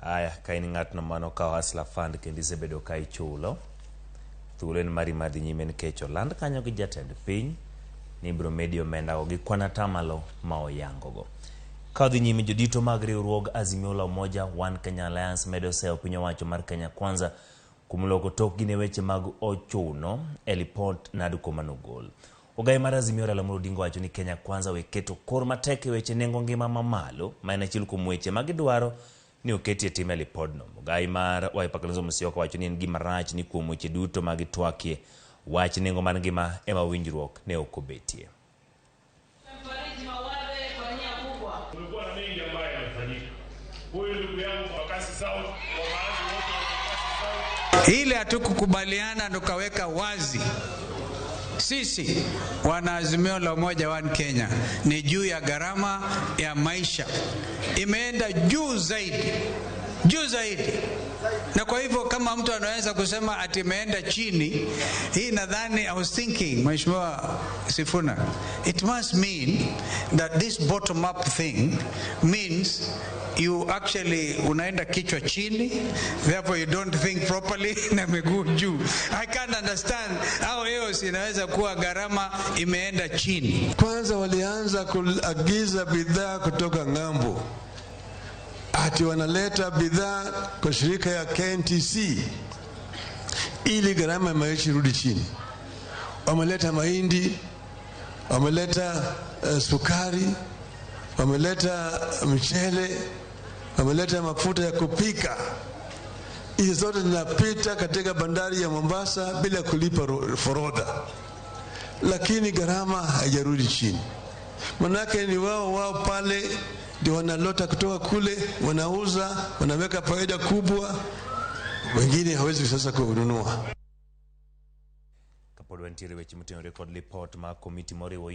Aya, ka in ng'atno mane okawo Hustler Fund kendo isebedo ka ichulo, thuolo en mari mar dhi nyime nikech oland kanyo gi jatend piny ni ibiro medi omendago gi kwan atamalo ma oyangogo. Ka odhi nyime, jodito mag riwruog Azimio la Umoja One Kenya Alliance medo seyo piny owacho mar Kenya Kwanza kuom loko tokgi ne weche mag ochuno e lipot NADCO manogol. Ogayi mar Azimio Raila Amolo Odinga owacho ni Kenya Kwanza we keto kor matek e weche nengo ngima mamalo ma en achiel kuom weche ma gidwaro ni oketie tim e lipodno. Ogayi mar Wiper Kalonzo Musyoka wacho ni en gima rach ni kuom weche duto ma gitwakie, wach nengo mar ngima ema winjruok ne ok obetie. Kumekuwa na mengi ambayo yamefanyika. Huyu ndugu yangu Embakasi South, wakaazi wote wa Embakasi South Ile hatukukubaliana tukaweka wazi sisi wanaazimio la umoja One Kenya ni juu ya gharama ya maisha imeenda juu zaidi, juu zaidi. Na kwa hivyo kama mtu anaweza kusema ati imeenda chini, hii nadhani, I was thinking, Mheshimiwa Sifuna, it must mean that this bottom up thing means you actually unaenda kichwa chini, therefore you don't think properly na miguu juu. I can't understand how hiyo inaweza kuwa gharama imeenda chini. Kwanza walianza kuagiza bidhaa kutoka ng'ambo, ati wanaleta bidhaa kwa shirika ya KNTC ili gharama ya maisha irudi chini. Wameleta mahindi, wameleta sukari, wameleta mchele, wameleta mafuta ya kupika. Hizi zote zinapita katika bandari ya Mombasa bila kulipa forodha, lakini gharama haijarudi chini. Manake ni wao wao pale ndio wanaleta kutoka kule, wanauza, wanaweka faida kubwa, wengine hawezi sasa kununua. Kapod wantiere weche motenore kod lipot mar komiti moriwo